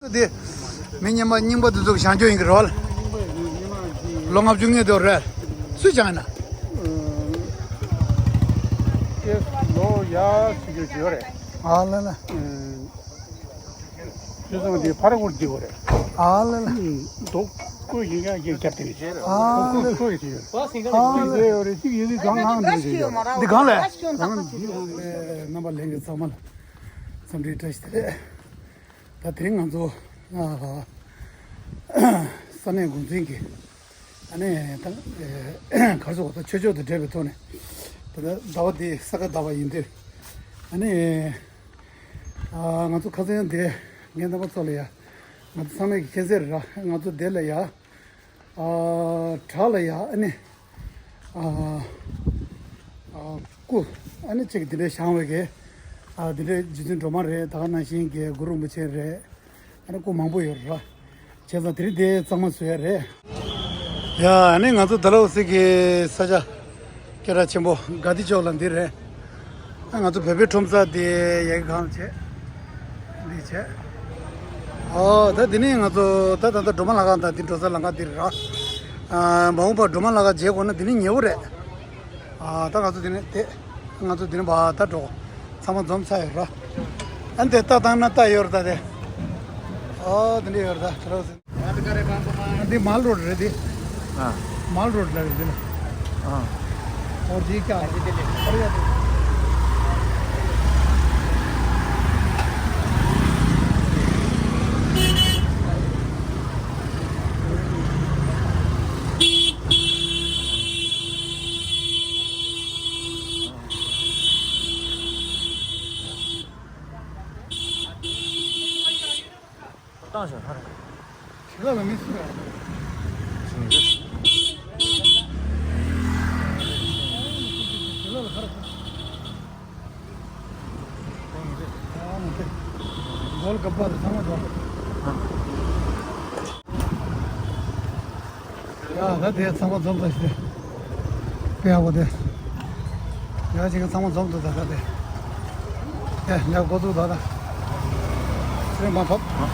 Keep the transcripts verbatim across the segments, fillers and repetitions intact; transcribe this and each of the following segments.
དེ། མི་རྙིང་པ་རྙིང་པ་དེ་ཚོ་གིས་སྦྱང་རྒྱུ་ཡིན་གྱི་རེད་བ། ལོ་ལྔ་བཅུ་སྔོན་དུ་རེད། སུས་སྦྱངས་ཡིན་ན། ལོ་ཡ་ཆུ་ཆུ་ཡོད་རེད། ཨ་ལ་ལ། ཁྱོད་ཚང་དེ་ཕ་ར་གུར་བསྡད་ཡོད་རེད། ཨ་ལ་ལ། རྡོ་བརྐོས་ཡིན་ཀྱང་ཡིན་རྒྱབ་དེ་རེད། ཨ་ལ་ལ། བརྐོས་ཡིན་དེ་ཡོད། ཨ་ལ་ལ། ཡོད་རེད། གཅིག་ཡིན་དེ་གང་གང་འདུག་དེ་ཡོད་རེད། འདི་གང་ལས། གང་འདི་རྣམ་པ་ལྷན་རྒྱས་ཚང་མ་ལ་འཚམས་འདྲི་བཀྲ་ཤིས་བདེ་ལེགས། ད་དེ་རིང་ང་ཚོ་ཨ་ས་གནས་འགོ་འཛིན་གྱིས་ཨ་ནི་ད་ག་རེ་ཟེར་བ། ད་ཆོས་ཕྱོགས་དང་འབྲེལ་བའི་ཐོག་ནས་ད་ཟླ་བ་འདི་ས་ག་ཟླ་བ་ཡིན་དུས་ཨ་ནི་ཨ་ང་ཚོ་ཁ་སང་དེ་ངའི་རྣམ་པ་ཚོ་ལ་ཡ་ང་ཚོ་ཚང་མས་ཀྱི་མཁྱེན་གསལ་རེད་ར། ང་ཚོ་དེ་ལ་ཡ། ཨ་བྲག་ལ་ཡ་ཨ་ནི་ཨ་ཨ་སྐུ་ཨ་ནི་གཅིག་འདི་འདྲའི་བཞེངས་པའི་གི་ཨ་འདི་འདྲའི་རྗེ་བཙུན་སྒྲོལ་མ་རེད། ད་ག་ནང་བཞིན་གྱི་གུ་རུ་རིན་པོ་ཆེ་རེད། ཨ་ནི་སྐུ་མང་པོ་ཡོད་རེད། བྱས་ཙང་དེ་རིང་དེ་གཙང་མ་བཟོ་ཡ་རེད། ཡ་ཨ་ནི་ང་ཚོ་ཌལ་ཧོ་སི་གི་ས་ཆ་སྐད་གྲགས་ཆེན་པོ་གྷ་དྷི་ཅོག་ལ་འདི་རེད། ང་ཚོ་བོད་པའི་ཁྲོམ་ས་དེ་ཡ་གི་གང་བྱས། འདི་བྱས། ཨོ་ད་འདི་ནས་ང་ཚོ་ད་ད་ལྟ་སྒྲོལ་མ་ལྷ་ཁང་དང་འདི་འགྲོ་ས་ལམ་ཁ་འདི་རེད་ར། ཨ་མ་འོངས་པར་སྒྲོལ་མ་ལྷ་ཁང་མཇལ་དགོས་ན་འདི་ནས་ཉེ་བོ་རེད། ཨ་ད་ང་ཚོ་འདི་ནས་དེ་ང་ཚོ་འདི་ནས་བ་ད་འགྲོ། ཚང་མ་འཛོམས་ཚར་ཡོད་ར། ཨ་འདི་ལྟ་བཏང་ན་ལྟ་ཡོད་ར་ད་དེ། ཨོ་འདི་འདྲ་ཡོད་ར་ད་ད་ར། འདི་མལ་རོ་ཌི་རེད་འདི། ཨ། མལ་རོ་ཌི་ལ་རེད་འདི་ལ། ཨ། ཨོ་འདི་ཀྱང་། བཏང་ཞིང་ཧར། ཞི་ལ་ལ་མི་སུ་ར། ཞི་ལ་ལ་ཧར། ཨ་མ་དེ། གོལ་ག་པར་ཚང་མ་འགྲོ། ཡ་ད་དེ་ཚང་མ་འཛོམས་ཚར་ཤག་དཔེ་ཡག་པོ་དེ། ཡ་ཅིག་ཚང་མ་འཛོམས་འདུག་ད་ད་དེ། ཡ་ཡ་འགོ་འཛུགས་ད་ད། ཚེ་མ་ཐོབ། ཨ།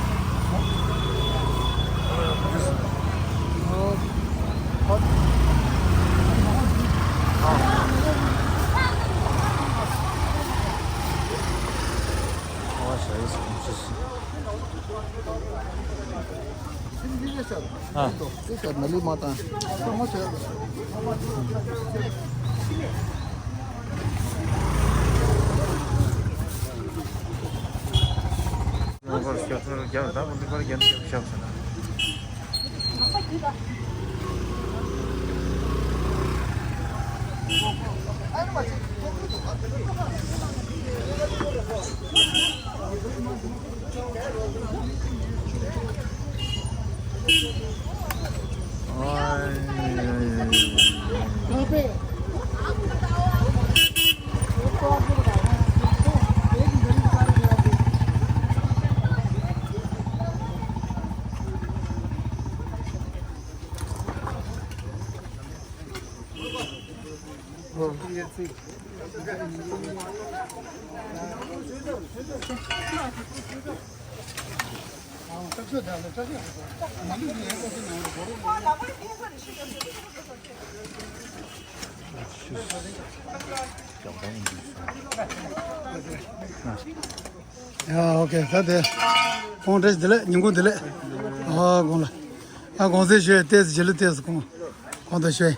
ཡ་ཨོ་ཁེ་ད་དེ། ཁོང་བཀྲ་ཤིས་བདེ་ལེགས། ཉིན་གུང་བདེ་ལེགས། ཨ་དགོངས་ལ། ཨ་དགོངས་སེ་ཞུ་ཡ་ཏེས་རྗེས་ལུས་ཏེས་དགོངས། དགོངས་དག་ཞུ་ཡ།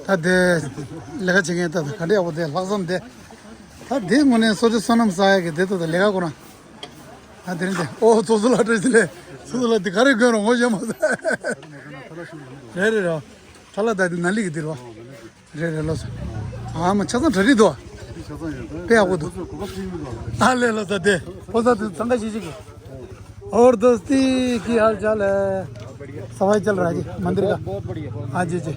ད་དེ་ལས་ཀ་བྱེད་མཁན་ད་ད་ག་འདྲ་ཡག་པོ་དེ་ལྷག་བསམ་དེ། ད་དེ་དངོས་གནས་སོ་སོའི་བསོད་ནམས་བསགས་ཡ་གི་དེ་ད་ད་ལས་ཀ་ཁོ་རང་། ད་དེ་རིང་དེ་ཨོ་ཚོགས་གཙོ་ལགས་བཀྲ་ཤིས་བདེ་ལེགས། ཚོགས་གཙོ་ལགས་དེ་ག་རེ་དགོས་རུང་ངོ་ཤེས་མ་སོང་། རེད་རེད་རེད། ཁྲ་ལ་ད་དེ་ནཱ་ལི་གི་དེ་རེད་བ། རེད་རེད་ལོ་སོ། ཨ་མ་ཆ་ཚང་གྲ་སྒྲིག་འདུག་དཔེ་ཡག་པོ་འདུག་ཨ་ལས་ལོ་ད་དེ་ཕོ་ས་དེ་ཚང་ཁ་ཤིག་ཤིག་གི། और दोस्ती की हाल चाल है? सफाई चल रहा है जी मंदिर का। हाँ जी जी।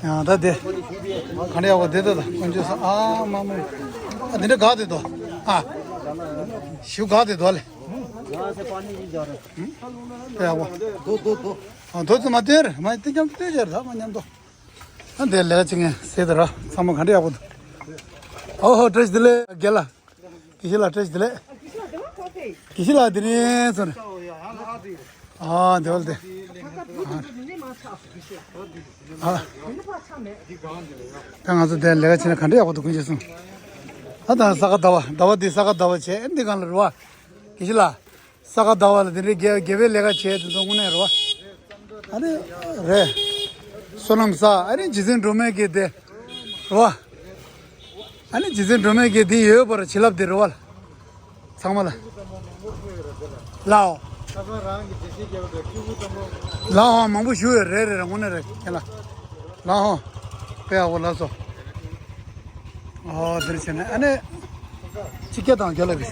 ཡང་ད་དེ་ག་འདྲ་ཡག་པོ་དེ་ད་ད་དཀོན་མཆོག་གསུམ། ཨ་མ་མ། ཨ་དེ་འདྲ་དགའ་དེ་དོ། ཨ་ཞུ་དགའ་དེ་དོ་ལེ། དཔེ་ཡག་པོ། ཨ་དོ་ཚོ་མ་སྟོན་རེ་མ་སྟོན་ཀྱང་སྟོན་ཅེར་ད་མ་མཉམ་དོ། ཨ་འདི་ལས་ཀ་བྱེད་མཁན་ཟེར་དེ་ར་ཚང་མ་ག་འདྲ་ཡག་པོ་འདུག་ཨོ་ཧོ་བཀྲ་ཤིས་བདེ་ལེགས་རྒན་ལགས། དགེ་བཤེས་ལགས་བཀྲ་ཤིས་བདེ་ལེགས། དགེ་བཤེས་ལགས་དེ་རིང་སོང་། ཨ་དེ་བ་དེ། ཨ། ད་ང་ཚོ་དེ་ལས་ཀ་བྱས་ན་ག་འདྲ་ཡག་པོ་འདུག་གོ་ཅེས་གསུངས། ད་ད་ས་ག་ཟླ་བ་ཟླ་བ་འདི་ས་ག་ཟླ་བ་བྱས་འདི་གང་ལ་རུ་བ། དགེ་བཤེས་ལགས། ས་ག་ཟླ་བ་ལ་དེ་འདྲའི་དགེ་དགེ་བའི་ལས་ཀ་བྱས་དེ་ཚོ་དངོས་གནས་རེད་བ། ཨ་ནི་རེད། བསོད་ནམས་བསགས་ཨ་ནི་རྗེ་བཙུན་སྒྲོལ་མའི་དགེ་དེ་རེད་བ། ཨ་ནི་རྗེ་བཙུན་སྒྲོལ་མའི་དགེ་དེ་ཡོད་པར་བྱིན་རླབས་དེ་རེད་བ། ཚང་མ་ལ། ལའོ། ལའོ་མང་པོ་ཞུ་ཡོད་རེད་རེད་རེད་དངོས་གནས་རེད་ཁྱེད་ལ། ལའོ། དཔེ་ཡག་པོ་ལགས་སོ། ཨོ་འདིར་བྱས་ནས་ཨ་ནི། ཅི་སྐད་དང་རྒྱ་ལ་གི།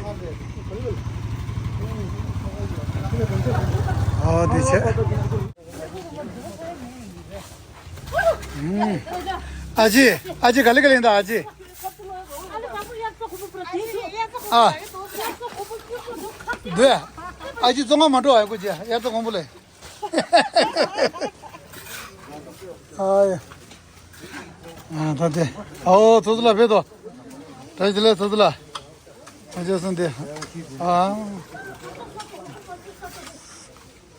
ཨོ་འདི་བྱས། ཨ་ཅེ། ཨ་ཅེ་ག་ལེ་ག་ལེ་ཡིན་ད་ཨ་ཅེ། ཨ། འདི། ཨ་ཅེ་བཙོང་ང་མ་འགྲོ་ཨ་ཀོ་ཅེ་དབྱར་རྩྭ་དགུན་འབུ་ལས། ཨ་ཡ། ཨ་ད་དེ། ཨོ་ཚོ་ཚོ་ལ་ཕེབས་དོ། བཀྲ་ཤིས་བདེ་ལེགས་ཚོ་ཚོ་ལ། ཨ་ཅེ་སོང་དེ། ཨ།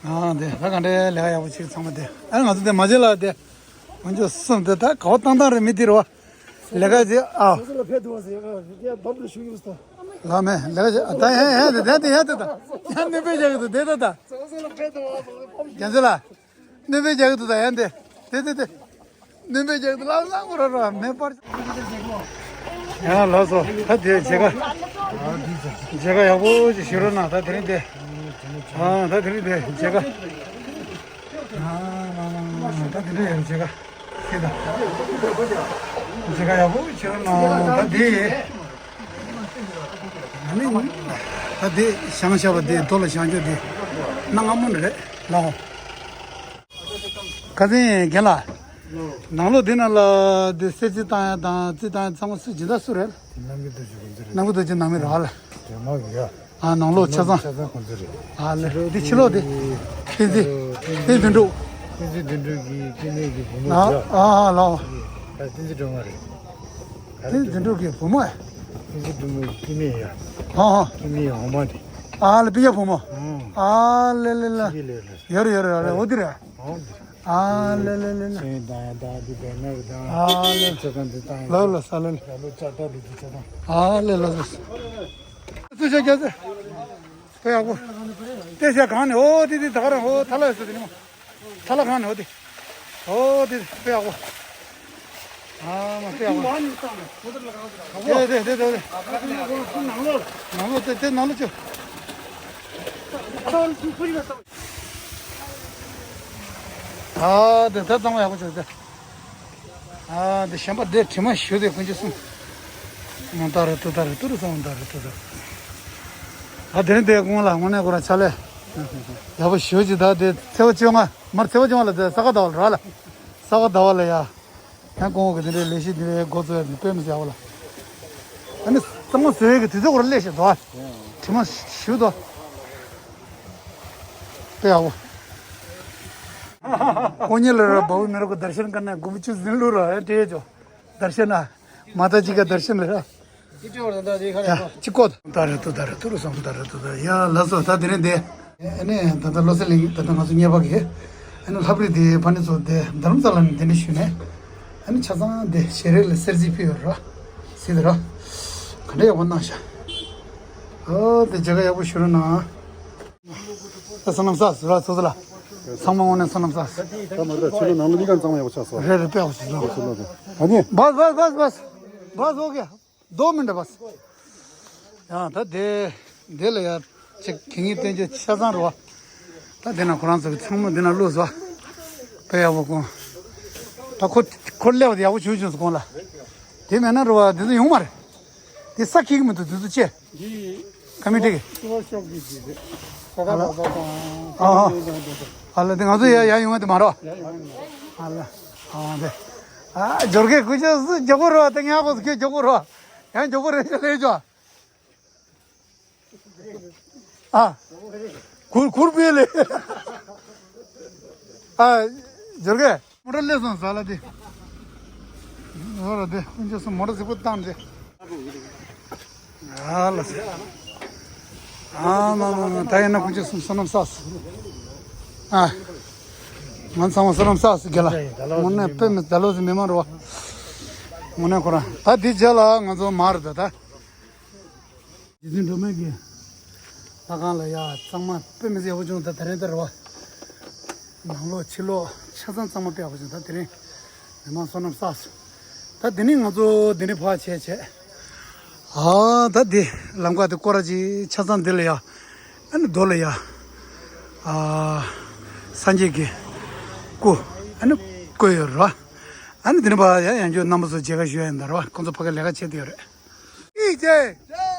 ཨ་དེ་ད་ག་འདྲའི་ལས་ཀ་ཡག་པོ་ཅིག་ཚང་མ་དེ། ཨ་ང་ཚོ་དེ་མ་བྱེད་ལ་དེ། ང་ཚོ་གསུམ་དེ་ད་ག་བ་བཏང་བཏང་རེད་མི་དེ་རེད་བ། ལས་ཀ་ཅིག་ཨ། ལ་མེ་ལས་ཀ་ཅིག་ད་ཡ་ཡ་དེ་དེ་དེ་ཡ་དེ་ད་ཡ་ནི་པེ་རྒྱག་གི་འདུག་དེ་ད་ད། རྒྱ་མཚོ་ལ། ནི་པེ་རྒྱག་གི་འདུག་ད་ཡ་དེ་དེ་དེ་དེ། ནི་པེ་རྒྱག་གི་འདུག་ལ་ལ་ངོ་ར་ར་མེ་པར། ཡ་ལགས་སོ་ད་དེ་མཇལ་ཁ། མཇལ་ཁ་ཡག་པོ་ཅིག་ཞུ་རོགས་གནང་ད་དེ་རིང་དེ། ཨ་ད་དེ་རིང་དེ་མཇལ་ཁ། ད་དེ་འདྲ་ཡང་མཇལ་ཁ་ཤེས་དང་། མཇལ་ཁ་ཡག་པོ་བྱེད་རོགས་གནང་ད་དེ། ཨ་ནི་ད་དེ་བཞེངས་བཞག་པ་དེ་རྡོ་ལ་བཞེངས་རྒྱུ་དེ་གནའ་སྔ་མོ་ནས་རེད་ལགས། ཁ་སང་རྒན་ལགས། ནང་ལོགས་འདི་ནང་ལ་དེ་གསེར་རྩི་བཏང་ཡ་དང་རྩི་བཏང་ཡ་ཚང་མ་སུ་སྦྱིན་བདག་སུ་རེད། ནམ་མཁའི་རྡོ་རྗེ་དགོན་པ་རེད། ནམ་མཁའི་རྡོ་རྗེ་ནང་མི་རེད་ལ། དེ་མ་གི་ཡ། ཨ་ནང་ལོགས་ཆ་ཚང་། ཆ་ཚང་ཁོང་ཚོ་རེད། ཨ་ལེ་འདི་ཕྱི་ལོགས་དེ། བསྟན་འཛིན། བསྟན་འཛིན་དོན་གྲུབ། བསྟན་འཛིན་དོན་གྲུབ་ཀྱི་སྐྱེ་དམན་གྱི་བུ་མོ་ཨ་ཡ། ཨ་ཨ་ལོ། ད་བསྟན་འཛིན་སྒྲོལ་མ་རེད། བསྟན་འཛིན་དོན་གྲུབ་ཀྱི་བུ་མོ་ཨ། བསྟན་འཛིན་སྒྲོལ་མ་སྐྱེ་དམན་ཡ། ཨ་ཨ། སྐྱེ་དམན་ཡ་འོ་མ་དེ། ཨ་ལེ་སྤུན་ཀྱག་བུ་མོ། ཨ་ལེ་ལེ་ལེ། ཡོད་རེད་ཡོད་རེད་ཡོད་རེད་འོ་དེ་རེད། ཨ་ལེ་ལེ་ལེ་ལེ། ཨ་ལེ་ལེ་ལེ། ལོ་ལོ་ས་ལེ་ལེ། ཨ་ལེ་ལོ་ལོ། ཚུར་ཤོག་རྒྱ་ཚ། དཔེ་ཡག་པོ། ལྟས་བྱ་གང་ནས་ཨོ་དེ་དེ་ད་ག་རང་ཨོ་ཐ་ལ་ཡོད་ས་དེ་ནི་མོ། ཐ་ལ་གང་ནས་ཨོ་དེ། ཨོ་དེ་དཔེ་ཡག་པོ། ཨ་མ་དཔེ་ཡག་པོ། དེ་དེ་དེ་དེ། ནང་ལོགས་དེ་དེ་ནང་ལོགས་ཅོ། ཨ་དེ་ད་གཙང་མ་ཡག་པོ་བྱས་ཏེ། ཨ་དེ་གཞན་པ་དེ་དྲི་མ་ཞུ་དེ་ཀུན་གྱིས་གསུངས། མོ་ད་རེ་ཏུ་ད་རེ་ཏུ་རུ་སོང་ད་རེ་ཏུ་ད་རེ། ཨ་དེ་རིང་དེ་དགོང་ལ་དངོས་གནས་ཁོ་རང་ཕྱག་ལས་ཡག་པོ་ཞུ་ཅི་ད་དེ་ཚེས་པ་བཅོ་ལྔ་མར་ཚེས་པ་བཅོ་ལྔ་ལ་དེ་ས་ག་ཟླ་བ་ལ་ར་ལ། ས་ག་ཟླ་བ་ལ་ཡ། ཡང་ཁོང་གི་དེ་འདྲའི་ལས་གཞི་དེ་འདྲའི་འགོ་བཙུགས་ཡ་དེ་དཔེ་མི་སྲིད་ཡག་པོ་ལ། ཨ་ནི་གཙང་མ་བཟོ་ཡས་ཀྱི་དུས་ཚོད་ཁོ་རང་སླེབས་ཤག་དོ། དྲི་མ་ཞུ་དོ། དཔེ་ཡག་པོ། ཀོ་ཉེ་ལ་ར་བའུ་མེ་ར་ཀོ་དར་ཤན་ཀ་ན་གུམ་ཆུ་ཟིན་ལུ་ར་ཨེ་ཏེ་ཅོ། དར་ཤན་ན། མ་ད་ཅི་ཀ་དར་ཤན་ལ་ར། ཅི་ཀོ། ད་རེ་ཏུ་ད་རེ་ཏུ་རུ་སོང་ད་རེ་ཏུ་ད་ཡ་ལ་སོ་ད་དེ་རིང་དེ། ཨ་ནི་ད་ལྟ་བློ་གསལ་གླིང་ད་ལྟ་ང་ཚོ་གཉེར་པ་གི། ཨ་ནི་ལྷ་བྲིས་དེ་ཕ་ནི་ཚོ་དེ་དྷ་རམ་ས་ལ་ནས་དེ་འདྲ་ཞུས་ནས། ཨ་ནི་ཆ་ཚང་དེ་ཞལ་རས་ལ་གསེར་རྩི་ཕུལ་ཡོད་ར། ཟེར་དེ་ར། ག་འདྲ་ཡག་པོ་གནང་ཤག་ཨོ་དེ་མཇལ་ཁ་ཡག་པོ་ཞུ་རོགས་གནང་། ད་བསོད་ནམས་བསགས་ཟེར་ར་ཚོ་ཚོ་ལ། ཚང་མ་དངོས་གནས་བསོད་ནམས་བསགས། ད་མ་ད་ཕྱི་ལོ་ནང་ལོ་གཉིས་ཀ་གཙང་མ་ཡག་པོ་ཆགས་སོང་། རེད་རེད་དཔེ་ཡག་པོ་ཞིག་ལོ། ཨ་ནི། བས་བས་བས་བས། བས་ཨོ་ཀེ། རྡོ་མི་འདྲ་བས། ཡང་ད་དེ་དེ་ལ་ཡ་ཅིག་གི་ངེས་བསྟན་བཅོས་ཆ་ཚང་རུ་བ། ད་དེ་ན་ཁོ་རང་ཚོ་གི་ཚང་མ་དེ་ན་བླུགས་སོ། དཔེ་ཡག་པོ་ཁོང་། ད་ཁོ་ཁོ་སླེབས་པ་དེ་ཡག་པོ་བྱུང་བྱུང་སོང་ཁོང་ལ། དེ་མེད་ན་རུ་བ་དེ་ཚོ་ཡོང་མ་རེད། དེ་ས་ཁྱི་གི་མི་འདུག་དེ་ཚོ་ཅེ། འདི་ཀ་མི་ཏི་གི། སུ་བ་ཤོག་གི་ཅི་རེད། ས་ད་ཨ་ལ། པ་ད་དང་། ཨ་ཨ། ཨ་ལ་དེ་ང་ཚོ་ཡ་ཡ་ཡོང་བ་དེ་མ་རོ། ཡ་ཡོང་བ་དེ་མ་རོ། ཨ་ལ། ཨ་དེ། ཨ་འབྱོར་གས་ཀུ་ཅོ་སུ་མགྱོགས་པོ་རོ་དེ་ངས་ཁོ་ཚོ་ཁྱོད་མགྱོགས་པོ་རོ། ཡང་མགྱོགས་པོ་རེད་ཤག་ལས་ཅོ། ཨ། གུར་གུར་པེ་ལེ། ཨ། འབྱོར་གས། མོ་ཊ་སླེབས་སོང་ཟ་ལ་དེ། ཨོ་ར་དེ་ཀུན་ཅོ་སུ་མོ་ཊ་གཟིགས་པོ་བཏང་དེ། ཨ་ལ་སེ། ཨ་མ་མ་མ། ད་ཡིན་ན་ཁོང་ཚོ་གསུམ་བསོད་ནམས་བསགས་སོང་། ཨ། ང་ཚང་མ་བསོད་ནམས་བསགས་སོང་རྒན་ལགས། དངོས་གནས་དཔེ་མི་སྲིད། ད་ལོ་ཟིན་མི་མང་རོ། དངོས་གནས་ཁོ་རང་ད་འདི་རྗེས་ལ་ང་ཚོ་མར་ད་ད། རྗེ་བཙུན་སྒྲོལ་མ་གི་ལྷ་ཁང་ལ་ཡ་གཙང་མ་དཔེ་མི་སྲིད་ཡག་པོ་བྱུང་། ད་དེ་རིང་ལྟར་བ། ནང་ལོགས་ཕྱི་ལོགས་ཆ་ཚང་གཙང་མ་དཔེ་ཡག་པོ་བྱུང་། ད་དེ་རིང་མི་མང་བསོད་ནམས་བསགས་སོང་། ད་དེ་ནས་ང་ཚོ་འདི་ནས་ཕར་བྱས་བྱས། ཨ་ད་འདི་ལམ་ཁ་དེ་སྐོར་ར་ཅིག་ཆ་ཚང་འདི་ལ་ཡ། ཨ་ནི་རྡོ་ལ་ཡ། ཨ་སངས་རྒྱས་ཀྱི་སྐུ། ཨ་ནི་བརྐོས་ཡོད་ར། ཨ་ནི་འདི་ནས་ཕར་ཡ་ཡང་བསྐྱར་རྣམ་པ་ཚོ་མཇལ་ཁ་ཞུ་ཡ་ཡིན་ད་ར་བ། ཁོང་ཚོ་ཕ་གི་ལས་ཀ་བྱེད་དེ་ཡོད་རེད། ཀི་ཅེ།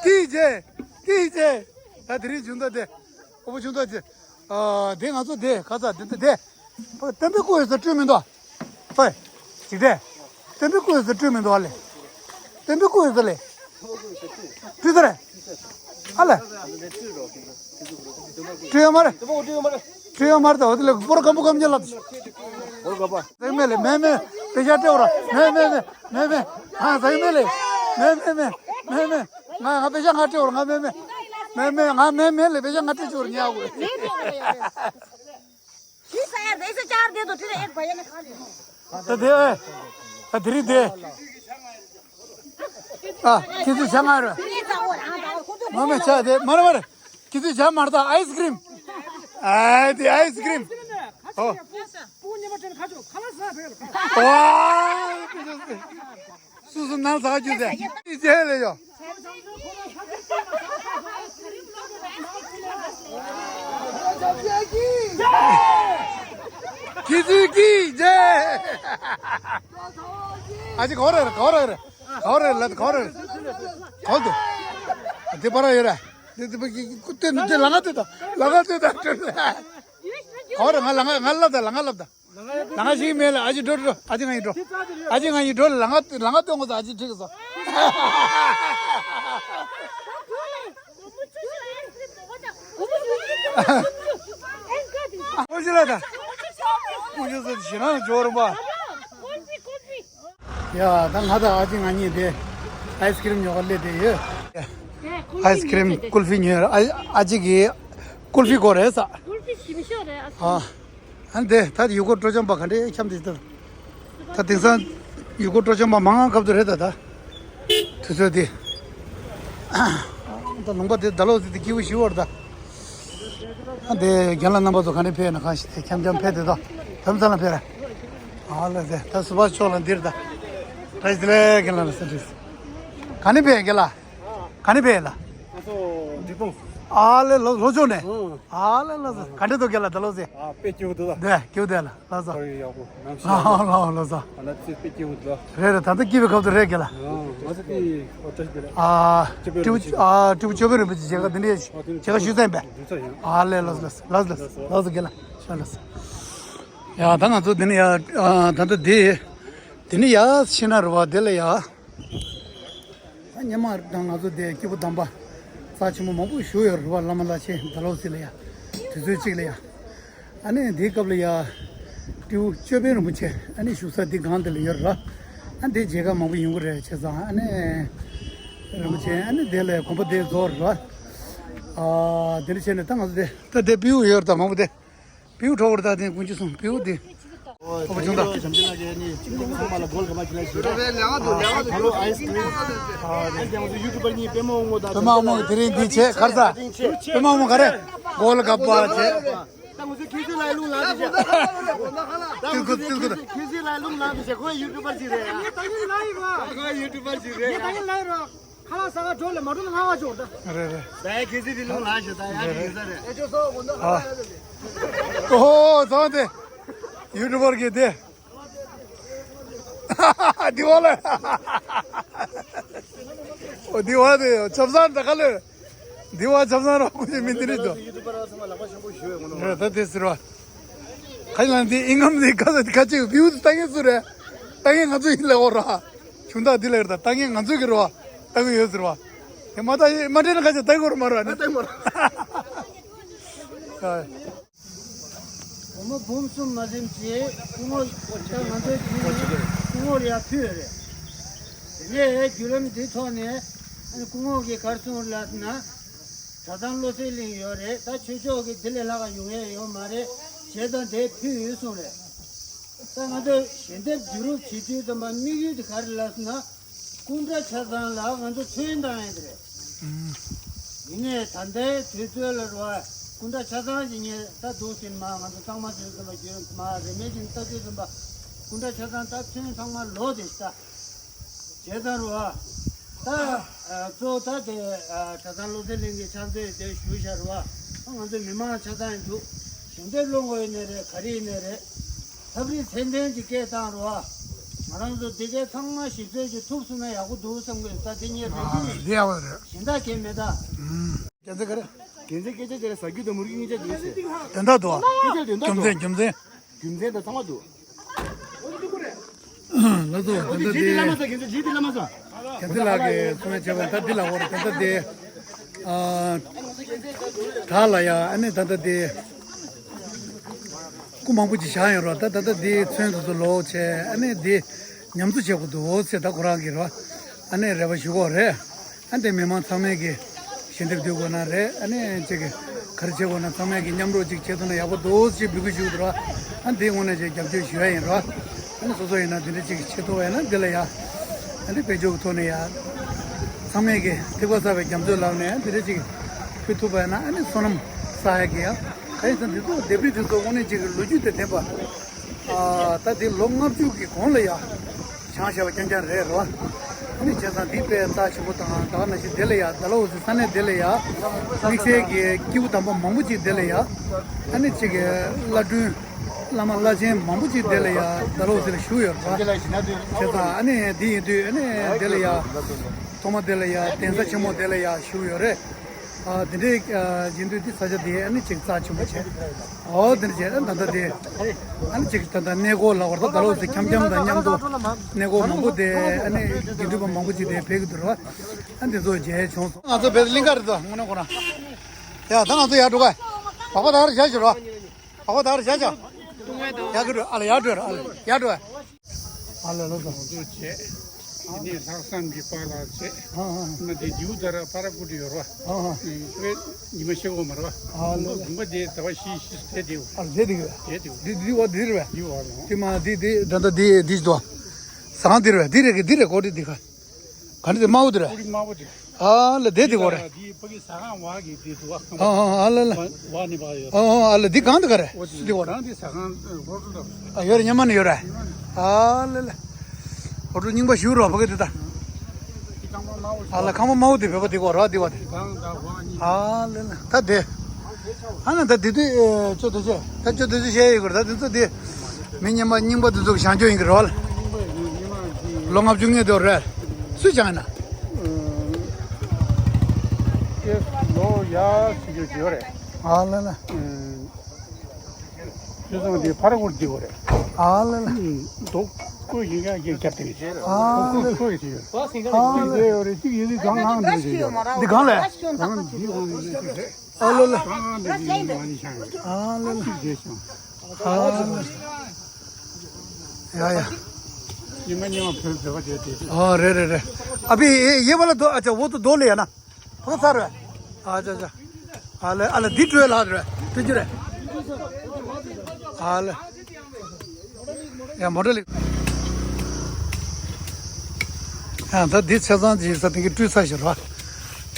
ཀི་ཅེ། ཀི་ཅེ། ད་དེ་རིང་བྱུང་ད་དེ། ཨོ་བོ་བྱུང་ད་དེ། ཨ་དེ་ང་ཚོ་དེ་ཁ་ཚ་དེ་ད་དེ། ཨོ་བསྟན་པའི་སྐུ་ཡོད་ས་སྤྲོད་མི་འདུག་ཨོ། ཅིག་དེ། བསྟན་པའི་སྐུ་ཡོད་ས་སྤྲོད་མི་འདུག་ཨ་ལེ། བསྟན་པའི་སྐུ་ཡོད་ས་ལེ། སྤྲོད་ས་རེད། ཨ་ལེ། སྤྲོད་ཡོད་མ་རེད། སྤྲོད་ཡོད་མ་རེད་ད། འོ་དེ་ལེ་སྤོར་སྐམ་པོ་སྐམ་རྒྱལ་ལ། སེང་མེ་ལེ་མེ་མེ། པེ་ཤ་སྤྲད་འོ་ར། མེ་མེ་མེ། མེ་མེ། ང་སེང་མེ་ལེ། མེ་མེ་མེ། མེ་མེ། ང་ང་པེ་ཤ་ང་སྤྲད་འོ་ར། ང་མེ་མེ། མེ་མེ། ང་མེ་མེ་ལེ། པེ་ཤ་ང་སྤྲད་འོ་ར། ཉལ་དགོས། ད་དེ་ཨེ། ད་དེ་རིང་དེ། ཨ་ཁྱེད་ཚོས་ཆ་ང་ར། མ་མེ་ཆ་དེ་མ་རེད་མ་རེད། ཁྱེད་ཚོས་ཆ་མ་རེད་ད། ཨའི་སི་ཀི་རིམ། ཨ་དེ་ཨའི་སི་ཀི་རིམ། ཨོ། ཨ། སུ་སུ་ནང་ཟ་རྒྱུ་ཟེར། ཨི་ཟེར་ལེ་ཡོ། ཁྱི་ཚུལ་གྱིས་ཟེར། ཨ་ཅི་གོ་རེ་རེ་གོ་རེ་རེ་གོ་རེ་ལ་གོ་རེ་གོ་དུ། དེ་པར་ཡོད་རེད། དེ་དེ་དེ་ལ་ང་དེ་དང་ལ་ང་དེ་དང་གོ་རེ། ང་ལ་ང་ང་ལབ་དང་ལ་ང་ལབ་དང་། ལ་ང་ཞིག་མེད་ལ། ཨ་ཅི་འགྲོ་འགྲོ། ཨ་ཅི་ང་ཡི་འགྲོ། ཨ་ཅི་ང་ཡི་འགྲོ་ལ། ང་ལ་ང་སྟོན་གོ། ཨ་ཅི་ཁྲིད་གོ། ཨོ་ཅི་ལ་ད། ཨོ་ཅི་སོ་ཞེ་རང་འཇོག་རུང་པ། ཡ་ད་ང་དང་ཨ་ཅི་ང་གཉིས་དེ་ཨའི་སི་ཀི་རིམ་ཉོ་ག་སླེབས་དེ་ཡོད། ཨའི་སི་ཀི་རིམ་ཀུལ་ཧྥི་ཉོས། ཨ་ཨ་ཅི་གིས་ཀུལ་ཧྥི་དགོས་རེད་ས། ཨ། ཨ་འདི་ད་ཡུལ་སྐོར་སྤྲོ་འཆམ་པ་ག་འདྲའི་འཁྱམས་དེ་ལྟར། ད་དེང་སང་ཡུལ་སྐོར་སྤྲོ་འཆམ་པ་མང་ང་ཁབ་ཏུ་རེད་ད་ད། དུས་ཚོད་དེ། ད་ལུང་པ་དེ་ད་ལོ་དེ་སྐྱིད་པོ་ཞིག་བར་ད། ཨ་འདི་རྒན་ལགས་རྣམ་པ་ཚོ་ག་འདྲའི་ཕེབས་ན་གང་ཞིག་དེ་འཁྱམ་འཁྱམ་ཕེབས་དེ་ད་དམ་ཚ་ལ་ཕེབས་ར། ཨ་ལ་དེ་ད་སུ་བ་ཕྱོགས་ལ་འདིར་ད། བཀྲ་ཤིས་བདེ་ལེགས་རྒན་ལགས་ལ་སེམས་ཁྲིད། ག་ནས་ཕེབས་རྒན་ལགས། ག་ནས་ཕེབས་ལ། ང་ཚོ་འབྲས་སྤུངས། ཨ་ལེ་ལོ་ལོ་ཅོག་ནས། ཨང་། ཨ་ལེ་ལོ་ཟེ། ག་འདྲ་འདུག་རྒན་ལགས་ད་ལོ་ཟེ། ཨ་དཔེ་སྐྱིད་པོ་འདུག་ད། དེ་སྐྱིད་པོ་དེ་ལ་ལོ་ཟེ། ཁོར་ཡུག་ཡག་པོ་ནམ་ཞིག་ཨ་ལོ་ལོ་ཟེ། ཨ་ན་ཚེ་དཔེ་སྐྱིད་པོ་འདུག་རེད་རེད། ད་ལྟ་སྐྱིད་པའི་སྐབས་སུ་རེད་རྒན་ལགས། ཨང་། ང་ཚོ་དེ་ཨོ་བཀྲ་ཤིས་བདེ་ལེགས། ཨ་སྤྲེའུ་ཨ་སྤྲེའུ་ཅོ་པན་རིན་པོ་ཆེ་མཇལ་ཁ་འདི་འདྲས་མཇལ་ཁ་ཞུས་ཚར་ཡིན་པས། ཨ་ལེ་ལོ་ཟེ་ལོ་ཟེ་ལོ་ཟེ་རྒན་ལགས་ཤ་ལོ་ཟེ། ཡ་ད་ང་ཚོ་འདི་ནས་ཡ་ཨ་ད་ལྟ་འདི་འདི་ནས་ཡ་ཕྱིན་ན་རེད་བ། འདི་ལ་ཡ། ད་སྔོན་མ་དང་ང་ཚོ་དེ་སྐྱེས་བུ་དམ་པ་རྩ་ཆེན་པོ་མང་པོ་བཞུགས་ཡོད་རེད་བ། བླ་མ་བླ་ཆེན་ད་ལོ་ཟེར་ལ་ཡ། དུས་ཚོད་གཅིག་ལ་ཡ། ཨ་ནི་དེའི་སྐབས་ལ་ཡ། སྤྲེའུ་ཅོ་པན་རིན་པོ་ཆེ་ཨ་ནི་བཞུགས་ས་འདི་སྒང་འདི་ལ་ཡོད་རེད་བ། ཨ་འདི་མཇལ་ཁ་མང་པོ་ཡོང་གི་རེད་བྱས་ཙང་ཨ་ནི། རིན་པོ་ཆེ་ཨ་ནི་དེ་ལ་གོམ་པ་དེ་རྫོགས་རེད་བ། ཨ་དེ་འདྲ་བྱས་ནས་ད་ང་ཚོ་དེ། ད་དེ་སྤྲེའུ་ཡོད་རེད་ད་མང་པོ་དེ། སྤྲེའུ་གྲོགས་པོ་ད་དེ་དཀོན་མཆོག་གསུམ་སྤྲེའུ་དེ། ཨོ་བྱུང་ད། ཚང་མ་ལ་གོལ་ག་མ་ཁྱི་ལ་ཞུ་ར། ད་ལོ་ཨའི་སི་ཀི་རིམ། ཨ་ཡང་ཡུ་ཊུ་པར་གཉིས་པད་མ་དབང་མོ་ད། དེ་རིང་འདི་བྱས་གར་ས། པད་མ་དབང་མོ་ག་རེ། གོལ་ག་པ་བྱས། ད་ང་ཚོ་ཁྱི་ཚོའི་ལ་ལུང་ལ་དེ་བྱས། ཏིལ་ཀུ་ཏིལ་ཀུ་ད། ཁྱི་ཚོའི་ལ་ལུང་ལ་དེ་བྱས། ཁོ་ཡུ་ཊུ་པར་ཞིག་རེད་ཡ། ད་ཡིན་ལ་ཡིན་རོ། ཁོ་ཡུ་ཊུ་པར་ཞིག་རེད་ཡ། ད་ཡིན་ལ་ཡིན་རོ། ཁ་ལག་ཟ་ག་འགྲོ་ལེ་མ་འགྲོ་ན་ང་ང་འཇོག་ད། རེད་རེད། ད་ཡ་ཁྱེད་ཚེ་འདི་ལུང་ལ་ཞོ་ད་ཡ་རེད་རེད། ཨ། ཨོ་ཧོ་ཚང་དེ། ཡུ་ཊུ་པར་གི་དེ། འདི་བ་ལ། ཨོ་འདི་བ་དེ་ཆབ་གསང་ད་ག་ལེ། འདི་བ་ཆབ་གསང་རོགས་ཀུན་གྱི་མི་འདི་རེད་དོ། རེད་ད་དེ་ཟེར་བ། ཁ་ཡིན་ལ་འདི་ཨིན་ཁམ་འདི་ཁ་ས་འདི་ཁ་ཅིག་བིའུ་ཏ་ངེ་སུ་རེད། ཏ་ངེ་ང་ཚོ་ཡིན་ལ་འོ་ར། ཆུང་བདག་འདི་ལ་ཡོད་ད། ཏ་ངེ་ང་ཚོ་གི་རེད་བ། ཏ་ངེ་ཡོད་ཟེར་བ། དེ་མ་ཏ་ཡིན་མ་དྲན་ན་ཁ་ཅིག་ཏ་ངེ་འོ་ར་མ་ར་ནི། ཏ་ངེ་མ་ར། སྒོར་མོ་འབུམ་གསུམ་མ་ཟིན་ཅིག་སྐུ་ངོ་ད་ང་ཚོའི་དུས་ནས་སྐུ་ངོ་ལ་ཡ་ཕུལ་ཡོད་རེད། དེ་ནས་བརྒྱུད་རིམ་འདི་ཐོག་ནས་སྐུ་ངོ་གིས་ག་རེ་གསུངས་རེད་ལབ་ན། གྲྭ་ཚང་བློ་གསལ་གླིང་ཡོད་རེད། ད་ཆོས་ཕྱོགས་ཀྱི་དེ་ལས་ལྷག་ག་ཡོང་ཡས་ཡོད་མ་རེད། བྱས་ཙང་དེ་ཕུལ་ཡོད་གསུངས་རེད། ད་ང་ཚོས་ཞལ་འདེབས་བསྡུ་རུབ་བྱེད་དུས་ཙམ་པ་དམིགས་ཡུལ་དེ་ག་རེ་ལབ་ཟེར་ན། སྐུ་འདྲ་ཆ་ཚང་ལ་ང་ཚོ་མཚོན་བཏང་ཡས་དེ་རེད། ཡིན་ནའི་ད་ལྟའི་དུས་ཚོད་ལ་རོ། སྐུ་འདྲ་ཆ་ཚང་ཞིག་ངས་ད་འདུག་ཟིན་མ་ང་ཚོ་ཚང་མ་ཟིན་ཙམ་པ་རྒྱུན་མ་རེ་མེད་ཅིག་ལྟ་དུས་ཙམ་པ། སྐུ་འདྲ་ཆ་ཚང་ད་མཚོན་ཚང་མ་ལོག་དེ་ད། བྱས་ཙང་རོ། ད། གཙོ་བོ་ད་དེ་གྲྭ་ཚང་བློ་གསལ་གླིང་གི་ཕྱག་མཛོད་དེ་ཞུ་བཞག་རོ། ང་ཚོ་མི་མང་ཆ་ཚང་ཡིན་འདུག་ཞལ་འདེབས་སློང་དགོས་ཡིན་ནའི་རེད། ག་རེ་ཡིན་ནའི་རེད། ཐབས་རིག་ཚད་ལྡན་གྱི་སྐད་བཏང་རོ། ང་རང་ཚོ་འདི་གའི་ཚང་མ་ཞིབ་འཚོལ་ཞིག་ཐུབ་སོང་ན་ཡག་པོ་འདུག་བསམ་གི་ཡོད། ད་དེ་ངས་རེ་ཞུ་ཡིན། རེད་ཡག་པོ་རེད། གཞན་དག་གས་མེད་ད། རྒྱལ་མཚན་ག་རེ། རྒྱལ་མཚན་སྐད་ཆ་དེ་རེད། ཟ་རྒྱུ་དང་མུར་གེ་གཉིས་ཆ་འདུག་ཟེར། དོན་དག་འདུག་དེ་ཆ་དོན་དག་རྒྱུ་འདུག་མཚན་རྒྱུ་མཚན། རྒྱུ་མཚན་དང་ཚང་མ་འདུག་ལ་སོ་ད་ལྟ་དེ། རྒྱལ་མཚན་ལགས་ཀྱིས་གསུང་བའི་བྱས་པ་ད་འདི་ལ་འོར་ད་ལྟ་དེ། དྲག་ལ་ཡ་ཨ་ནི་ད་ལྟ་དེ། སྐུ་མང་པོ་ཅིག་བཞག་ཡོད་རོགས། ད་ད་ལྟ་དེ་ཚོན་དུ་ཚོ་ལོག་བྱས་ཨ་ནི་དེ་ཉམས་གསོ་བྱེད་དགོས་འདུག་ཟེར་ད་ཁོ་རང་གིས་རོགས་ཨ་ནི་རེ་བ་ཞུ་གི་ཡོད་རེད། ཨ་ནི་མི་མང་ཚང་མས་ཀྱི་ཞལ་འདེབས་སྡུད་དགོས་ན་རེད། ཨ་ནི་ཅིག་ག་རེ་བྱེད་དགོས་ན་ཚང་མས་ཀྱི་མཉམ་རུབ་ཅིག་བྱེད་ཐུབ་ན་ཡག་པོ་འདུག་ཅེས་འབོད་སྐུལ་ཞུ་གི་འདུག་ར། ཨ་ནི་དེའི་ངོས་ནས་ཅིག་རྒྱབ་སྐྱོར་ཞུ་ཡ་ཡིན་ར། ཨ་ནི་སོ་སོ་ཡིན་ན་དེ་འདྲ་ཅིག་བྱེད་ཐུབ་པ་ཡིན་ན་འདི་ལ་ཡ། ཨ་ནི་དཔལ་འབྱོར་གྱི་ཐོག་ནས་ཡ། ཚང་མས་ཀྱི་ཐིགས་པ་གསར་པའི་རྒྱ་མཚོའི་ལམ་ནས་འདི་འདྲ་ཅིག་ཕུལ་ཐུབ་པ་ཡིན་ན་ཨ་ནི་བསོད་ནམས་བསགས་ཡ་གི་ཡ། གང་ཡིན་ཟེར་ན་འདི་ཚོ་ལྡེབས་རིས་འདི་ཚོ་དངོས་གནས་ཅིག་གི་ལོ་རྒྱུས་དང་ལྡན་པ། ཨ་ད་དེ་ལོ་ལྔ་བཅུ་གི་གོང་ལ་ཡ། བཞེངས་བཞག་པ་རྐྱང་རྐྱང་རེད་རོ། ཨ་ནི་བྱས་ཙང་འདི་དཔེ་རྩ་ཆེན་པོ་དང་ད་ག་ནང་བཞིན་དེ་ལ་ཡ་ཌལ་ཧོ་སི་ས་གནས་དེ་ལ་ཡ། དམིགས་བསལ་གྱི་སྐྱེས་བུ་དམ་པ་མང་པོ་ཅིག་དེ་ལ་ཡ། ཨ་ནི་ཅིག་གི་བླ་སྤྲུལ་བླ་མ་བླ་ཆེན་མང་པོ་ཅིག་དེ་ལ་ཡ་ཌལ་ཧོ་སི་ལ་བཞུགས་ཡོད་རེད་པ། བྱས་ཙང་ཨ་ནི་འདི་ཡིན་དུས་ཨ་ནི་དེ་ལ་ཡ། ཐོག་མ་དེ་ལ་ཡ་གདན་ས་ཆེན་མོ་དེ་ལ་ཡ་བཞུགས་ཡོད་རེད། ཨ་དེ་འདྲའི་ཨ་ཡིན་དུས་དེ་ས་ཆ་དེ་ཨ་ནི་ཅིག་རྩ་ཆེན་པོ་བྱས། ཨོ་དེ་འདྲ་བྱས་ཨ་ད་ལྟ་དེ་ཨ་ནི་ཅིག་ད་ལྟ་གནས་སྐོར་ལ་བར་ད་ད་ལོ་ཟེར་འཁྱམ་འཁྱམ་དང་མཉམ་དུ་གནས་སྐོར་མང་པོ་དེ་ཨ་ནི་དགེ་འདུན་པ་མང་པོ་ཅིག་དེ་ཕེབས་ཀྱི་འདུག་ར། ཨ་འདི་ཚོ་མཇལ་བྱུང་སོང་། ང་ཚོ་བེད་གླིང་ག་རེད་དོ་དངོས་གནས་ཁོ་ན། ཡ་ད་ང་ཚོ་ཡར་འགྲོ་ག་བ་གོ་ད་ག་རེ་བཞག་ཞུ་ར། བ་གོ་ད་ག་རེ་བཞག་ཞུ། ཡར་གི་འགྲོ་ཨ་ལ་ཡར་འགྲོ་ཨ་ལ་ཡར་འགྲོ། ཨ་ལ་ལོ་དང་། ཚོགས་བྱས། དེ་ནས་ལྷག་བསམ་གྱི་དཔལ་ལ་བྱས། ཨ་ཨ། ན་དེ་རྡེའུ་དར་པ་ར་ཀུ་ཏི་ཡོད་ར། ཨ་ཨ། ཨེ་ཉི་མ་ཤེལ་སྒོ་མ་ར། ཨ་ལ་ལ། དགུན་ཁ་དེ་ཟླ་བ་བཞི་བཞི་དེ་དེའུ། ཨ་ལ་དེ་དེ་གི། དེ་དེའུ། དེ་དེ་བ་དེ་རེད་བས། དེ་བ་ལ། དེ་མ་དེ་དེ་ད་ལྟ་དེ་དེ་ཞིག་འདུག་ཟ་ཁང་དེ་རེད་བས། དེ་རེད་གི་དེ་རེད་གོ་དེ་དེ་ག་ག་འདྲ་དེ་དམར་པོ་དེ་རེད། ཨུ་རི་དམར་པོ་དེ། ཨ་ལ་དེ་དེ་གོ་རེད། དེ་ཕ་གི་ཟ་ཁང་བ་གི་དེ་དུ་བ། ཨ་ཨ་ཨ་ལ་ལ། བ་ནི་བ་ཡོད། ཨ་ཨ་ཨ་ལ་འདི་གང་དུ་ག་རེ། འོ་དེ་སུ་དེ་གོ་རེད། རང་དེ་ཟ་ཁང་རོ་ཏོ་དང་། ཨ་ཡོད་རེད། ཉི་མ་ནི་ཡོད་རེད། ཨ་ལ་ལ། འོ་ཏོ་རྙིང་པ་ཞུ་རོགས་ཕ་གི་དེ་ད། དེ་ཁང་པ་དམར་པོ་ཞིག་ཨ་ལ་ཁང་པ་དམར་པོ་དེ་བོད་པ་དེ་གོ་རོགས་དེ་བ་དེ། གང་ད་བ་ནི། ཨ་ལ་ལ་ད་དེ། ཨ་ན་ད་དེ་དུས་ཨེ་ཅོ་དེ་ཅེ་ད་ཅོ་དེ་ཅེ་བཤད་ཡོད་གི་རེད། ད་དེ་ཚོ་དེ་མི་རྙིང་པ་རྙིང་པ་དེ་ཚོ་གི་བྱང་ཆོག་ཡིན་གི་རེད་བ། ལོ་ལྔ་བཅུ་སྔོན་དུ་རེད། སུས་བྱང་ན། ལོ་ཡ་ཞིག་ཡོད་རེད། ཨ་ལ་ལ། ཁྱོད་ཚང་དེ་ཕར་སྐོར་འདི་གོ་རེད། ཨ་ལ་ལ། དོ་ཀོ་ཡིན་ཀྱང་རྒྱབ་དེ་རེད། ཨ་ལ་ལ། ཀོ་ཡིན་དེ་ཡོད། ཨ་ལ་ལ། དེ་ཡོད་རེད། གཅིག་ཡིན་དེ་གང་གང་འདི་རེད། འདི་གང་ལ། གང་འདི་གང་རེད། ཨ་ལ་ལ། ཨ་ལ་ལ། ཨ་ལ་ལ། ཡ་ཡ། ཉི་མ་ཉི་མ་བོད་བོད་པ་དེ་དེ། ཨ་རེད་རེད་རེད། ཨ་ཕི་ཡེ་བ་ལ་དོ་ཨ་ཅག་འོ་དོ་དོ་ལེ་ཡ་ན། ཕོ་ཚར་བས། ཨ་ཅག་ཅག་ཨ་ལེ་ཨ་ལེ་འདི་བྲོས་ལ་རེད་བྲོས་རྒྱུ་རེད། ཨ་ལེ། ཡ་མོ་ཊ་ལེགས། ཡང་ད་འདི་ཆ་ཚང་ཅིག་ས་སྟེང་གི་སྤྲུལ་ས་ཞིག་རེད་བ།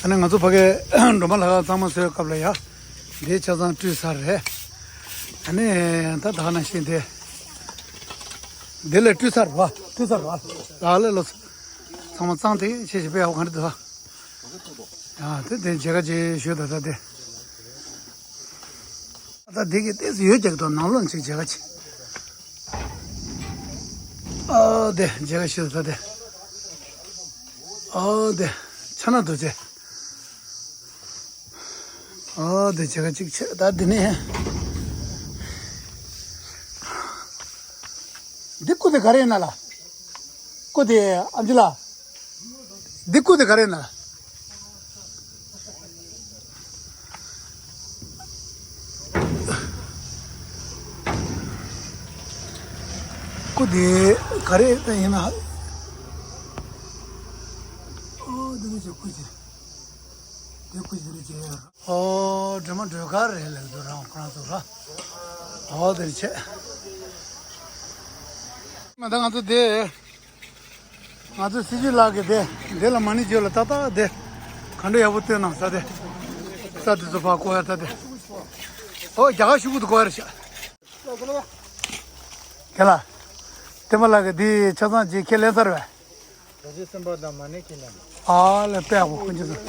ཨ་ནི་ང་ཚོ་ཕ་གའི་སྒྲོལ་མ་ལྷ་ཁང་གཙང་མ་བཟོས་སྐབས་ལ་ཡ། འདི་ཆ་ཚང་སྤྲུལ་ས་རེད། ཨ་ནི་ད་ད་ག་ནང་བཞིན་དེ། འདི་ལས་སྤྲུལ་ས་རེད་བ། སྤྲུལ་ས་རེད་བ། ཨ་ལེ་ལོ། ཚང་མ་གཙང་དེ་ཆེ་ཞིག་དཔེ་ཡག་པོ་ག་འདྲ་འདུག་ཨ། ཡ་དེ་དེ་མཇལ་ཁ་ཅིག་ཞུས་ད་ད་དེ། ད་འདི་གི་ཏོག་ཙམ་ཡོད་ཀྱག་དོ་ནང་ལོགས་ཅིག་མཇལ་ཁ་ཅིག་ཨ་དེ་མཇལ་ཁ་ཞུས་ད་དེ། ཨ་དེ་ཕྱག་ན་རྡོ་རྗེ། ཨ་དེ་མཇལ་ཁ་ཅིག་བྱས་ད་འདི་ནས། འདི་སྐུ་དེ་ག་རེ་ཡིན་ན་ལ། སྐུ་དེ་ཨ་མཆོག་ལགས། འདི་སྐུ་དེ་ག་རེ་ཡིན་ན་ལ། སྐུ་དེ་ག་རེ་ཡིན་ན། ཨོ་འདི་ནི་ཅིག་སྐུ་ཅིག་འདི་སྐུ་ཅིག་འདི་ཅིག་ཨོ་དེར་ཆེ། མ་ད་ང་ཚོ་དེ། ང་ཚོ་སྲིད་ཇུས་ལགས་ཀྱི་དེ། དེ་ལ་མ་ཎི་བརྗོད་ལ་ཏག་ཏག་དེ། ག་འདྲ་ཡག་པོ་སྟོན་གནང་ས་དེ། ས་དེ་ཚོ་ཕར་བཀོག་ཡ་ས་དེ། ཨོ་རྒྱ་གར་ཤུ་གུ་དུ་བཀོག་ཡ་རེད་ཤག་དེ་ལ། དེ་མ་ལགས་ཀྱི་དེ་ཆ་ཚང་ཅིག་ཁས་ལེན་ཚར་བས། རྡོ་རྗེ་སེམས་དཔའ་དང་མ་ཎི་ཁས་ལེན། ཨ་ལས་དཔེ་ཡག་པོ་དཀོན་མཆོག་གསུམ།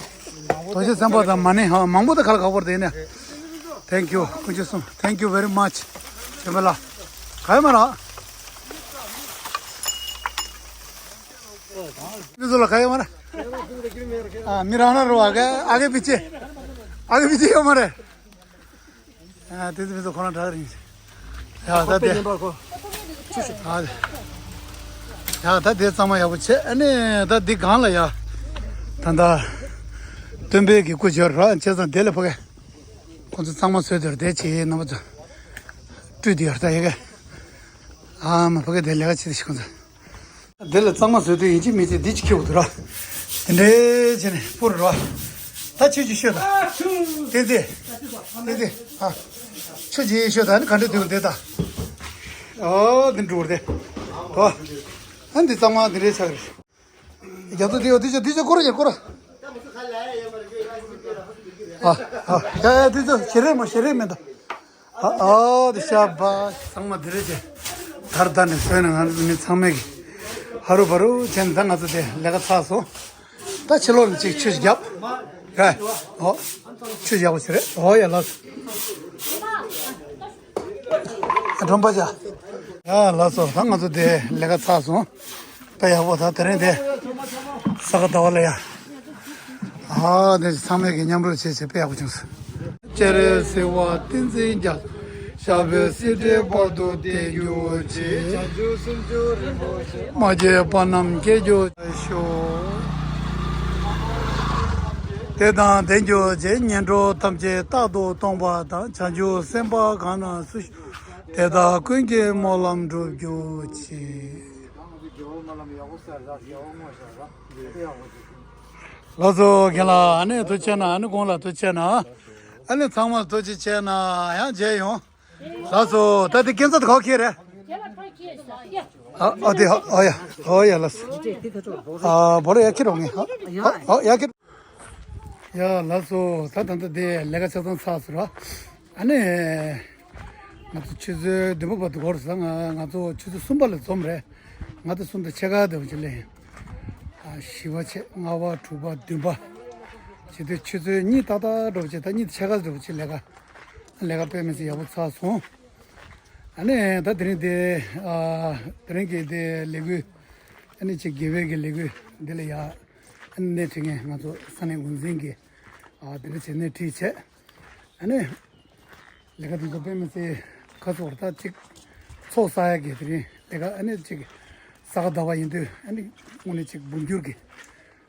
རྡོ་རྗེ་སེམས་དཔའ་དང་མ་ཎི་ཧ་མང་པོ་དང་ག་ལ་ག་པར་དེ་ནས། Thank you དཀོན་མཆོག་གསུམ། Thank you very much དེ་མ་ལགས། ག་ཡོད་མ་ར། མི་ཚོ་ལ་ག་ཡོད་མ་ར། ཨ་མི་རང་རང་རོ་ཨ་གེ་ཨ་གེ་པི་ཅེ། ཨ་གེ་པི་ཅེ་ཡོད་མ་རེད། ཨ་དེ་ཚོ་མི་ཚོ་ཁོ་རང་གྲགས་རིང་། ཡ་ད་དེ། ཨ་ཡ་ད་དེ་གཙང་མ་ཡག་པོ་བྱས། ཨ་ནི་ད་འདི་སྒང་ལ་ཡ། ད་ད། སྟོན་པའི་གི་སྐུ་བྱོན་ར་བྱས་ཙང་དེ་ལ་ཕ་གི། ཁོ་ཚོ་གཙང་མ་བཟོས་དེར་དེ་བྱས་རྣམ་པ་ཚོ། སྤྲུལ་དེ་ཡར་ད་ཡ་གི། ཨ་མ་ཕ་གི་དེ་ལས་ཀ་བྱེད་དེ་ཤི་ཁོ་ཚོ། དེ་ལ་གཙང་མ་བཟོས་དུས་ཡིན་གཅིག་མིན་གཅིག་འདི་གཅིག་ཁེའུ་འདུག་ར། དེ་འདྲའི་བྱས་ནས་སྤུར་ར། ད་ཆུ་ཅིག་ཤོད་ད། བསྟན་འཛིན། བསྟན་འཛིན། ཨ། ཆུ་ཅིག་ཤོད་ད་ནི་ག་འདྲ་འདུག་འདི་ད། ཨོ་དེ་འགྲོ་རེད། ཨོ། ཨ་འདི་གཙང་མ་འདི་འདྲའི་ཆགས་རེད། རྒྱ་མཚོ་འདི་ཡོད་འདི་ཅོ་འདི་ཅོ་སྐོར་ར་ཡ་སྐོར་ར། ཨ། ཨ། ཡ་ཡ་འདི་ཅོ་ཞེ་རེད་མ་ཞེ་རེད་མེད་ད། ཨ་ཨ་དེ་ཤ་བ་ཚང་མ་དེ་རེད་ཅེ། དར་དར་ནས་བཟོས་ནས་ང་ཚོ་མི་ཚང་མས་ཀྱི་ཧ་རུ་བ་རུ་བྱས་ནས་ད་ང་ཚོ་དེ་ལས་ཀ་ཚར་སོང་། ད་ཕྱི་ལོགས་ནས་ཅིག་ཆུ་ཞིག་བརྒྱབ། ཡ། ཨོ། ཆུ་བཞག་པ་ཞིག་རེད། ཨོ་ཡ་ལགས་སོ། ཨ་སྒྲོམ་པ་བྱ། ཡ་ལགས་སོ། ད་ང་ཚོ་དེ་ལས་ཀ་ཚར་སོང་། དཔེ་ཡག་པོ། ད་དེ་རིང་དེ་ས་ག་ཟླ་བ་ལ་ཡ། ཨ་དེ་ཚང་མས་ཀྱི་མཉམ་རུབ་བྱས་བྱས་དཔེ་ཡག་པོ་བྱུང་སོང་། སྤྱན་རས་གཟིགས་དབང་བསྟན་འཛིན་རྒྱལ། ཞབས་པད་སྲིད་མཐའི་བར་དུ་བརྟན་གྱུར་ཅིག། བྱང་ཆུབ་སེམས་མཆོག་རིན་པོ་ཆེ། མ་སྐྱེས་པ་རྣམས་སྐྱེ་གྱུར་ཤོག། དེ་དང་ལྡན་གྱུར་ཅིག། ངན་འགྲོ་ཐམས་ཅད་རྟག་ཏུ་སྟོངས་པ་དང་། བྱང་ཆུབ་སེམས་དཔའ་གང་རྣམས་སུ། དེ་དག་ཀུན་གྱི་སྨོན་ལམ་འགྲུབ་གྱུར་ཅིག། ལགས་སོ་རྒན་ལགས། ཨ་ནི་ཐུགས་རྗེ་གནང་། ཨ་ནི་དགོང་ལ་ཐུགས་རྗེ་གནང་། ཨ་ནི་ཚང་མ་ཐུགས་རྗེ་ཆེ་གནང་། ཡང་མཇལ་ཡོང་། ལགས་སོ། ད་དེ་སྐས་འཛེག་ག་པར་འཁྱེར་རེད། ཨ་ཨ་དེ་ཨ་ཨ་ཡ་ཨ་ཡ་ལགས་སོ། ཨ་བོ་ར་ཡ་འཁྱེར་རོགས་ངེས། ཨ་ཨ་ཡ་འཁྱེར། ཡ་ལགས་སོ། ད་ད་ལྟ་དེ་ལས་ཀ་ཆ་ཚང་ཚར་སོང་ར། ཨ་ནི། ང་ཚོ་ཆུ་ཚོད་བདུན་པ་བར་དུ་འགོར་སོང་། ང་ང་ཚོ་ཆུ་ཚོད་གསུམ་པ་ལ་འཛོམས་རེད། ང་ཚོ་གསུམ་དང་ཕྱེད་ཀ་འདྲ་བོ་ཅིག་ལས། ཨ་བཞི་པ་བྱས། ལྔ་པ། དྲུག་པ། བདུན་པ། བྱས་དུས་ཆུ་ཚོད་གཉིས་ཏག་ཏག་འདྲ་བོ་ཅིག་ད་གཉིས་དང་ཕྱེད་ཀ་འདྲ་བོ་ཅིག་ལས་ཀ་ལས་ཀ་དཔེ་མི་སྲིད་ཡག་པོ་ཚར་སོང་། ཨ་ནི་ད་དེ་རིང་དེ་ཨ་དེ་རིང་གི་དེ་ལས་འགུལ། ཨ་ནི་ཅིག་དགེ་བའི་གི་ལས་འགུལ་འདི་ལ་ཡ། ཨ་ནི་སྣེ་ཁྲིད་མཁན་ང་ཚོ་ས་གནས་འགོ་འཛིན་གྱིས་ཨ་དེ་འདྲ་བྱས་སྣེ་ཁྲིད་བྱས། ཨ་ནི་ལས་ཀ་དེ་ཚོ་དཔེ་མི་སྲིད་ཁ་ཚོར་ད་ཅིག་ཚོགས་བསགས་ཡ་གི་དེ་རིང་ལས་ཀ་ཨ་ནི་ཅིག་ས་ག་ཟླ་བ་ཡིན་དུས་ཨ་ནི་དངོས་གནས་ཅིག་འབུམ་འགྱུར་གྱི་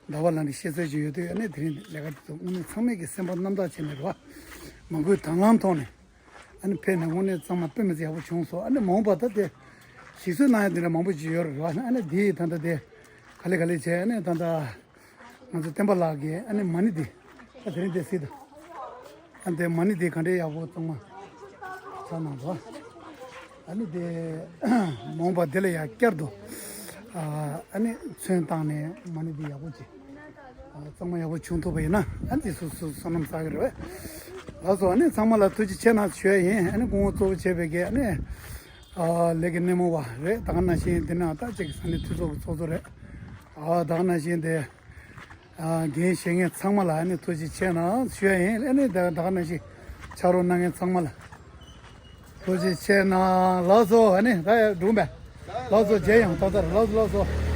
ཟླ་བ་ལ་ནི་ཤེས་ཚོད་ཅིག་ཡོད་དུས། ཨ་ནི་དེ་རིང་ལས་ཀ་དེ་ཚོ་དངོས་གནས་ཚང་མས་ཀྱི་སེམས་པ་རྣམ་དག་བྱས་ནས་རེད་བ། མང་པོས་དང་བླངས་ཐོག་ནས། ཨ་ནི་ཕེབས་ནས་དངོས་གནས་གཙང་མ་དཔེ་མི་སྲིད་ཡག་པོ་བྱུང་སོང་། ཨ་ནི་མ་འོངས་པ་ད་དེ་ཞིག་གསོ་གནང་ཡ་དེ་འདྲ་མང་པོ་ཅིག་ཡོད་རེད་བ། ཨ་ནི་དེ་ད་ལྟ་དེ་ག་ལེ་ག་ལེ་བྱས། ཨ་ནི་ད་ལྟ་ང་ཚོ་བསྟན་པ་ལགས་ཀྱིས་ཨ་ནི་མ་ཎི་དེ་ད་དེ་རིང་དེ་གཟིགས་དང་། ཨ་ནི་དེ་མ་ཎི་དེ་ག་འདྲའི་ཡག་པོ་གཙང་མ་ཆགས་གནང་འདུག། ཨ་ནི་དེ་མ་འོངས་པ་དེ་ལ་ཡང་བསྐྱར་དུ་ཨ་ནི་ཚོན་བཏང་ནས་མ་ཎི་དེ་ཡག་པོ་ཅིག་གཙང་མ་ཡག་པོ་བྱུང་ཐུབ་པ་ཡིན་ན། ཨ་ནི་སོ་སོ་བསོད་ནམས་བསགས་ཀྱི་རེད་པས། ལགས་སོ། ཨ་ནི་ཚང་མ་ལ་ཐུགས་རྗེ་ཆེ་གནང་ཞུ་ཡ་ཡིན། ཨ་ནི་སྐུ་ངོ་གཙོ་བོ་བྱས་པའི་གི་ཨ་ནི་ཨ་ལས་ཀྱི་སྣེ་མོ་བ་རེད། ད་ག་ནང་བཞིན་འདི་ན་ད་ཅིག་ས་གནས་འཐུས་ཚོགས་ཀྱི་ཚོགས་གཙོ་རེད། ཨ་ད་ག་ནང་བཞིན་དེ་ཨ་འགན་བཞེས་མཁན་ཚང་མ་ལ་ཨ་ནི་ཐུགས་རྗེ་ཆེ་གནང་ཞུ་ཡ་ཡིན། ཨ་ནི་ད་ད་ག་ནང་བཞིན་ཕྱག་རོགས་གནང་མཁན་ཚང་མ་ལ། ཐུགས་རྗེ་ཆེ་གནང་། ལགས་སོ། ཨ་ནི་ད་ཡ་འགྲོ་མེད། ལགས་སོ། མཇལ་ཡོང་ད་ལྟར། ལགས་སོ་ལགས་སོ།